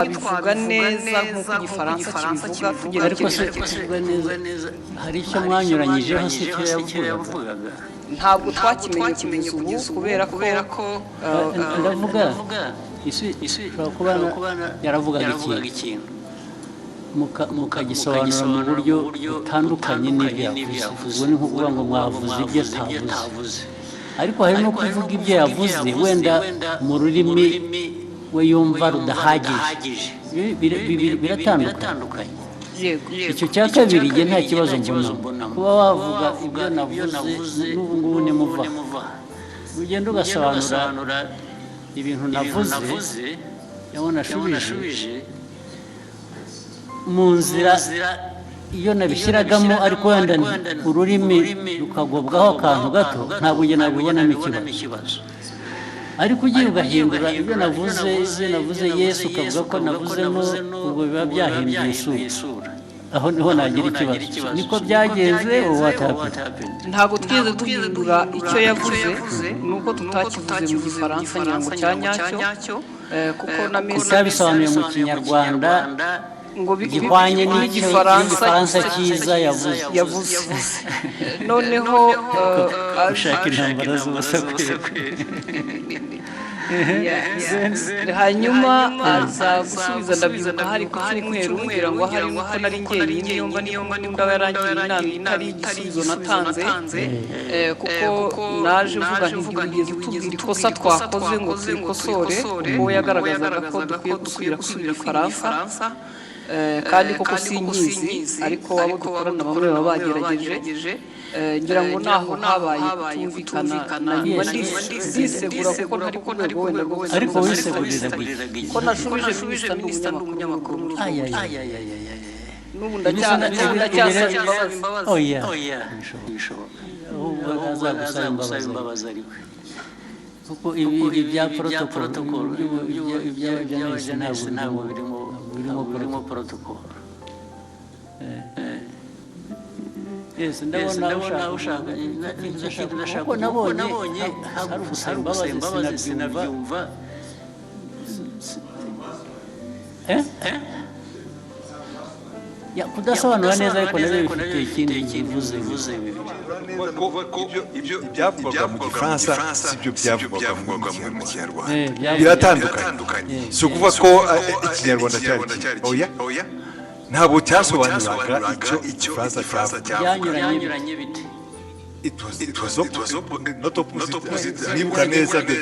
Twabivuga neza nk'uko Igifaransa kibivuga. Ariko se Tugerageza. kuvuga neza, hari icyo mwanyuranyijeho? Si icyo yavugaga? Ntabwo twakimenye kugeza ubu, kubera ko Ndavuga isi ishobora kuba yaravugaga ikintu, mukagisobanura mu buryo butandukanye n'ibyo yavuze. Ubwo ni nko kuvuga ngo mwavuze ibyo atavuze, ariko hari no kuvuga ibyo yavuze wenda mu rurimi we yumva rudahagije. Biratandukanye. Yego. Icyo cya kabiri, njye nta kibazo mbonamo. Kuba wavuga ibyo navuze n'ubu ngubu, nimuva ugenda ugasobanura ibintu navuze cyangwa nashubije mu nzira iyo nabishyiragamo, ariko wenda ururimi rukagobwaho akantu gato, ntabwo njye nabibonamo ikibazo. Ariko ugiye ugahindura ibyo navuze yes, ukavuga ko navuze no, ubwo biba byahinduye isura. Aho niho nagira ikibazo. Niko byagenze ubu? What happened? Ntabwo twigeze duhindura icyo yavuze, ni uko tutakivuze mu Gifaransa ngira ngo cya nyacyo, kuko na minisitiri Utabisobanuye mu Kinyarwanda ngo gihwanye n'icyo n'Igifaransa n'Igifaransa cyiza yavuze. Yavuze. Noneho Ushaka intambara z'ubusa kweri. Yeah. Hanyuma aza gusubiza, ndabyibuka hari ku cyumweru, ngira ngo hari nuko nari njyenyine, iyo mba niyo mba nimba yarangiriye inama itari igisubizo natanze, kuko naje mvuga nti ntiwigeze utubwira ikosa twakoze ngo turikosore, kuko we yagaragazaga ko dukwiye gusubira kwiga Igifaransa. Kandi koko sinkizi, ariko abo dukorana bamwe baba bagerageje. Ngira ngo naho habaye kutumvikana, na nyuma ndisegura kuko ntari ku rwego wenda rwo Ariko gusubiza. wisegurira iki? Ko nashubije minisita, ndi umunyamakuru muri urwo Ay, rwego. ay, ay, ay, ay, ay. N'ubu ndacyasaba imbabazi. Oya, ntibishoboka. Ahubwo azagusaba imbabazi ari we, kuko ibi bya protocol, iby'abajenesi, ntabwo birimo protocol. Yes, ndabona ushaka, kuko nabonye hari ugusaba imbabazi, sinabyumva. Eh? Ya, kudasobanura neza, ariko nabyo bifite ikindi bivuze. Ko ibyo ibyavugwaga mu Gifaransa si byo byavugwaga mu Kinyarwanda. Biratandukanye. Biratandukanye. Si ukuvuga ko Ikinyarwanda cyari kibi, oya, ntabwo cyasobanuraga icyo Igifaransa cyavuga. Byanyuranye bite? It was not opposite. Sinibuka neza de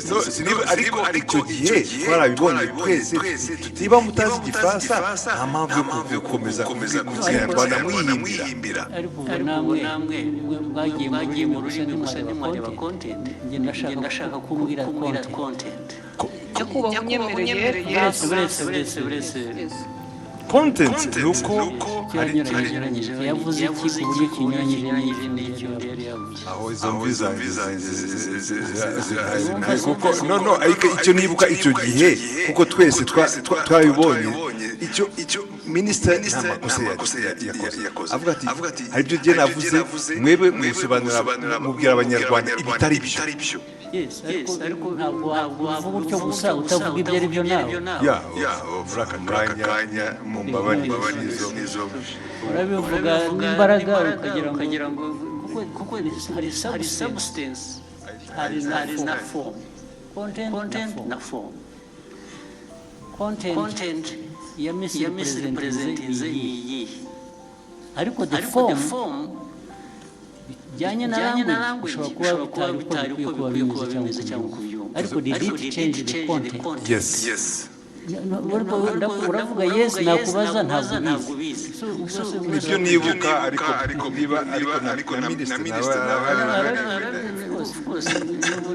no, sinibuka, ariko icyo gihe twarabibonye twese. Niba mutazi Igifaransa, nta mpamvu yo gukomeza kuvuga Ikinyarwanda muyihimbira. Ariko ubu namwe mwagiye mu rurimi gusa, ntimwareba content. Njye ndashaka kumbwira content. Nyakubahwa, unyemereye. Buretse, buretse, buretse, buretse. Yes. Content ni uko hari Cyanyuranyije, yavuze iki ku buryo kinyuranyije n'icyo yari yavuze? Aho izo mvi zanjye kuko no, ariko icyo nibuka icyo gihe, kuko twese twabibonye, icyo minisitiri nta makosa yakoze. Avuga ati hari ibyo gihe navuze, mwebwe musobanura, mubwira Abanyarwanda ibitari byo. Yes, ariko ntabwo wavuga utyo gusa utavuga ibyo ari byo nawe. Ya, muri aka kanya mu mbabarire izo Urabivuga n'imbaraga ukagira ngo kuko hari substance, hari na form, content na form. Content ya misrepresentinze ni iyihe? Ariko the form bijyanye na language ushobora kuba bitari uko bikwiye kuba bimeze cyangwa kubyumva, ariko did it change the content? Yes. Uravuga yes, nakubaza ntabwo ubizi. Nibyo nibuka, ariko niba ariko na minisitiri nawe Of course,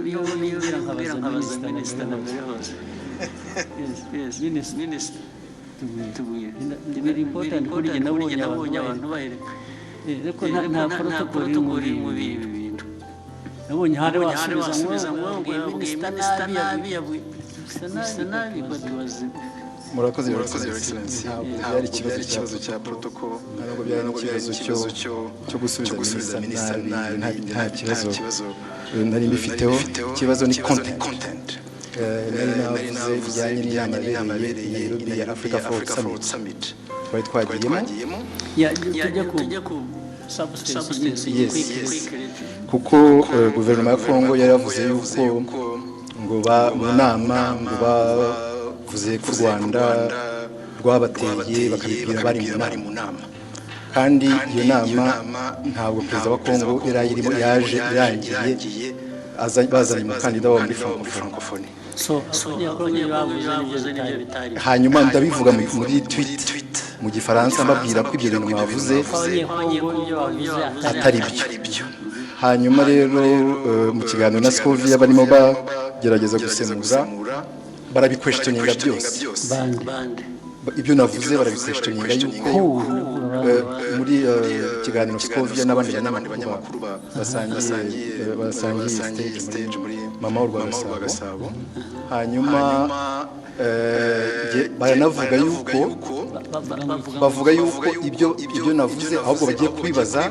niyo nkabaza minisita na mbere hose. Yes, minisita, tubwire. Very important kuri njye, nabonye abantu bahereka, ariko nta protocol iri muri ibi bintu. Nabonye hari wasubiza ngo yabwiye minisita nabi, yabwiye minisita nabi, but was Murakoze, Your Excellency. Ntabwo byari ikibazo cya protocol, ntabwo byari n'ikibazo cyo gusubiza minisita nabi. Nta kibazo nari mbifiteho. Ikibazo ni content. Nari navuze bijyanye n'inama yabereye i Nairobi ya Africa Forward Summit twari twagiyemo. Ya, tujya ku substance. Yes. Quickly. Kuko guverinoma ya Kongo yari yavuze yuko ngo ba mu nama ngo bavuze ko u Rwanda rwabateye, bakabibwira bari mu nama, kandi iyo nama ntabwo perezida wa Kongo yari ayirimo, yaje irangiye, bazanye umukandida wabo muri Francophonie. So abanyekongo bavuze nibyo bitari? Hanyuma ndabivuga muri tweet mu Gifaransa, mbabwira ko ibyo bintu mwavuze ko abanyekongo ibyo bavuze atari byo. Hanyuma rero mu kiganiro na Scovia barimo bagerageza gusemura, barabiquestioninga byose. Bande? Ibyo navuze barabiquestioninga yuko muri kiganiro Scovia n'abandi banyamakuru basangiye stage muri Mama Urwagasabo. Hanyuma baranavuga yuko bavuga yuko ibyo navuze ahubwo bagiye kubibaza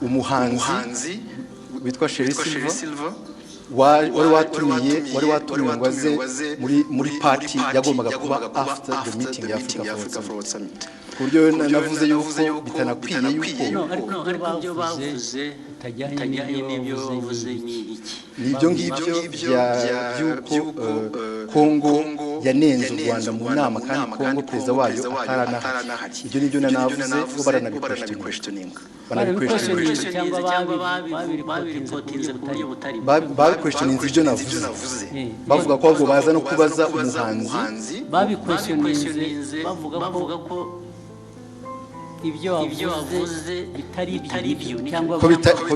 umuhanzi witwa Sherrie Silver wari watumiwe ngo aze muri party yagombaga kuba after the meeting ya Africa Forward Summit, ku buryo navuze yuko bitanakwiye yuko No, ariko ibyo bavuze bitajyanye n'ibyo bavuze ni ibiki? Ni ibyo ngibyo by'uko Kongo yanenze u Rwanda mu nama, kandi Kongo perezida wayo ataranahari. Ibyo nibyo nanavuze, bo baranabiquestioninga. Barabiquestioninze cyangwa babireportinze ku buryo butari? Babiquestioninze ibyo navuze, bavuga ko ahubwo baza no kubaza umuhanzi. Babiquestioninze bavuga ko ibyo wavuze bitari byo cyangwa ko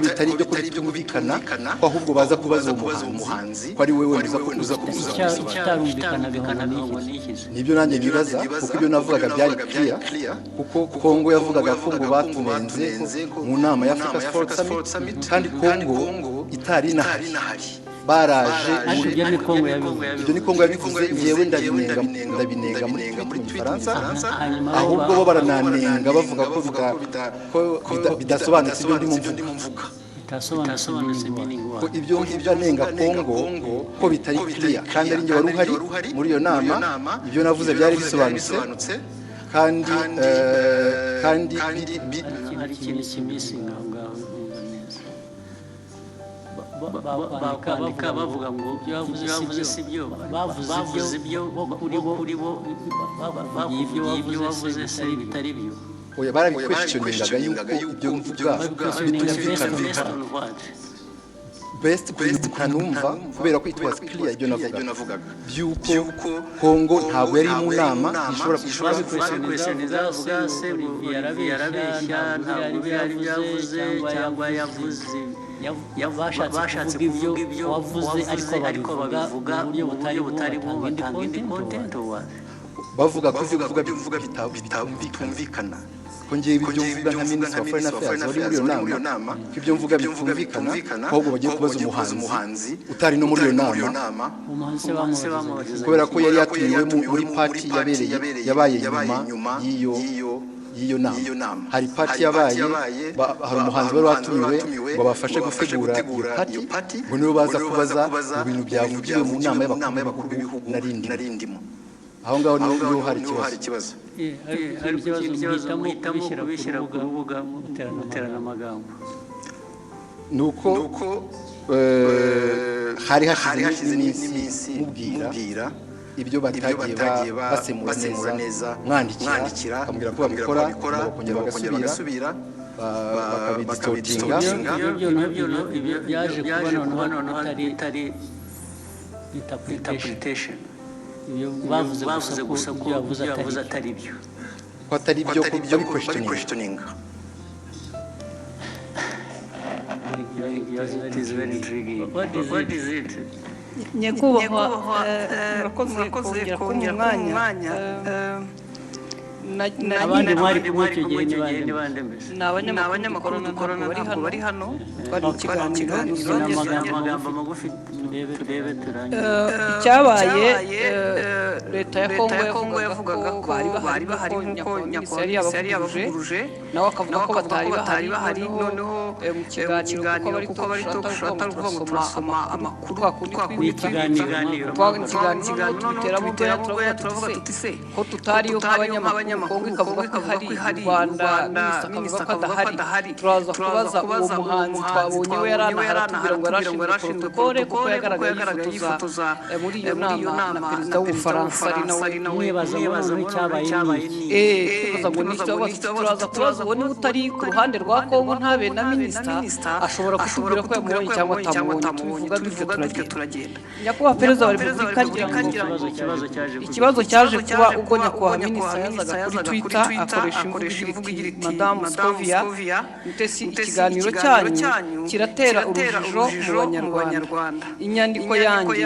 bitari ibyo, ko bitumvikana, ko ahubwo baza kubaza uwo muhanzi, ko ari we uza kuza kuza. Ikitarumvikanaga ngo ni iki? Nibyo nanjye nibaza, kuko ibyo navugaga byari clear, kuko Kongo yavugaga ko ngo batunenze mu nama ya Africa Forward Summit, kandi Kongo itari inahari, baraje. Ariko ibyo ni Kongo yabivuze? Ibyo ni Kongo yabivuze. Ngewe ndabinenga muri tweet mu Gifaransa, hanyuma ahubwo bo barananenga, bavuga ko bidasobanutse ibyo ndimo mvuga. Bitasobanutse meaning? Ko ibyo ngibyo anenga Kongo ko bitari clear, kandi ari njye wari uhari muri iyo nama, ibyo navuze byari bisobanutse, kandi Hari ikintu kimissinga aho ngaho ntumva neza. Bakwandika bavuga ngo ibyo wavuze si byo, bavuze ibyo bo kuri bo bavugiye ibyo wavuze se bitari byo. Oya, barabiquestioningaga yuko ibyo mvuga bitumvikana. Based on what? Based ku bintu ntanumva, kubera ko it was clear ibyo navugaga by'uko Kongo ntabwo yari mu nama, ntishobora Babiquestioninze bavuga se ngo Olivier arabeshya, ntabwo byari byavuze, cyangwa yavuze bashatse kuvuga ibyo wavuze ariko babivuga mu buryo butari bwo, batanga indi content or what? Bavuga ko ibyo mvuga bitumvikana, ko ngewe ibyo mvuga nka minisitiri wa foreign affairs wari muri iyo nama, ko ibyo mvuga bitumvikana, ko ahubwo bagiye kubaza umuhanzi utari no muri iyo nama. Umuhanzi se bamubazaga? Kubera ko yari yatumiwe muri party yabereye yabaye nyuma y'iyo nama. Hari party yabaye, hari umuhanzi wari watumiwe ngo abafashe gutegura iyo party, ngo nibo baza kubaza mu bintu byavugiwe mu nama y'abakuru b'ibihugu nari ndimo. Aho ngaho niho hari ikibazo. Ariko ikibazo muhitamo kubishyira ku rubuga muterana amagambo. Ni uko hari hashize n'iminsi mubwira ibyo batagiye basemura neza, mwandikira akamubwira ko babikora, bakongera bagasubira bakabidistortinga. Ibyo byaje kuba noneho bitari interpretation, ibyo bavuze gusa ko ibyo yavuze atari byo. Ko atari byo, ko babiquestioninga. It is very intriguing. What is it? Nyakubahwa, murakoze kongera kumpa umwanya. Abandi mwari kumwe icyo gihe ni bande mbese? Ni abanyamakuru dukorana, ntabwo bari hano, twari mu kiganiro. Ni amagambo magufi, turebe turangize. Icyabaye, leta ya Kongo yavugaga ko bari bahari nk'uko nyakubahwa minisitiri yari yabavuguruje, nawe akavuga ko batari bahari. Noneho mu kiganiro, kuko aba ari talk show, atari ukuvuga ngo turasoma amakuru kwa Ni kundi, ikiganiro. Ikiganiro tubiteramo urwenya, turavuga tuti: "Se ko tutariyo nk'abanyamakuru, Kongo ikavuga ko ihari, u Rwanda minisita akavuga ko adahari, turaza kubaza uwo muhanzi twabonye, we yari anahari, aratubwira ngo yari ashinzwe protokole, kuko yagaragaye yifotoza muri iyo nama na perezida w'Ubufaransa, ari nawe." Mwibaza ngo noneho icyabaye ni iki? Twibaza ngo ni icyo, turaza kubaza uwo niba utari ku ruhande rwa Kongo, ntabe na minisita, ashobora kutubwira ko yamubonye cyangwa atamubonye. Tubivuga dutyo turagenda. Nyakubahwa Perezida wa Repubulika, ngira ngo Ikibazo cyaje kuba ikibazo cyaje kuba ubwo nyakubahwa minisita yazaga kuri Twitter, akoresha imvugo igira iti: "Madamu Scovia Mutesi, ikiganiro cyanyu kiratera urujijo mu Banyarwanda. Inyandiko yanjye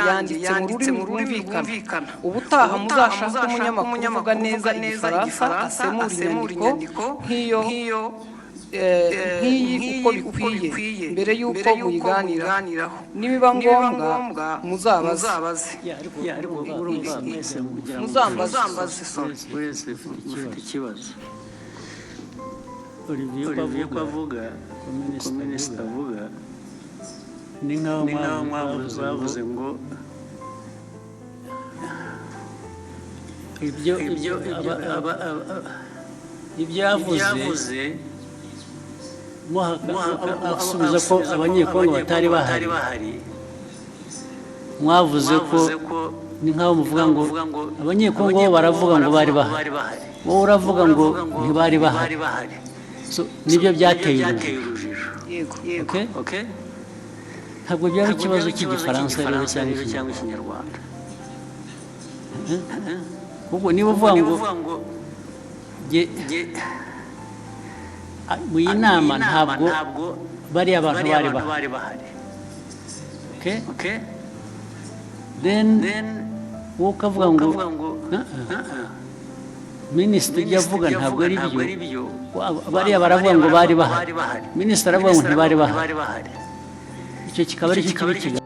yanditse mu rurimi rwumvikana. Ubutaha muzashake umunyamakuru uvuga neza Igifaransa asemura inyandiko nk'iyo nk'iyi uko bikwiye mbere y'uko muyiganiraho. Nibiba ngombwa muzabaze." Ya, ariko urumva mwese mugira ngo Muzambaze. Wese ufite ikibazo. Olivier ko avuga, ko minisita avuga, ni nk'aho bavuze ngo ibyo ibyo yavuze, asubiza ko Abanyekongo batari bahari, mwavuze ko ni nk'aho muvuga ngo Abanyekongo bo baravuga ngo bari bahari, wowe uravuga ngo ntibari bahari. So, nibyo byateye urujijo. Yego. Okay? Ntabwo byaba ikibazo cy'Igifaransa rero cyangwa Ikinyarwanda. Kuko niba uvuga ngo mu iyi nama ntabwo bariya bantu bari bahari, okay? Then wowe ukavuga ngo "Uh-uh. Minisitiri ibyo avuga ntabwo ari byo. Bariya baravuga ngo bari bahari, minisitiri aravuga ngo ntibari bahari." Icyo kikaba ari cyo kiba ikiganiro.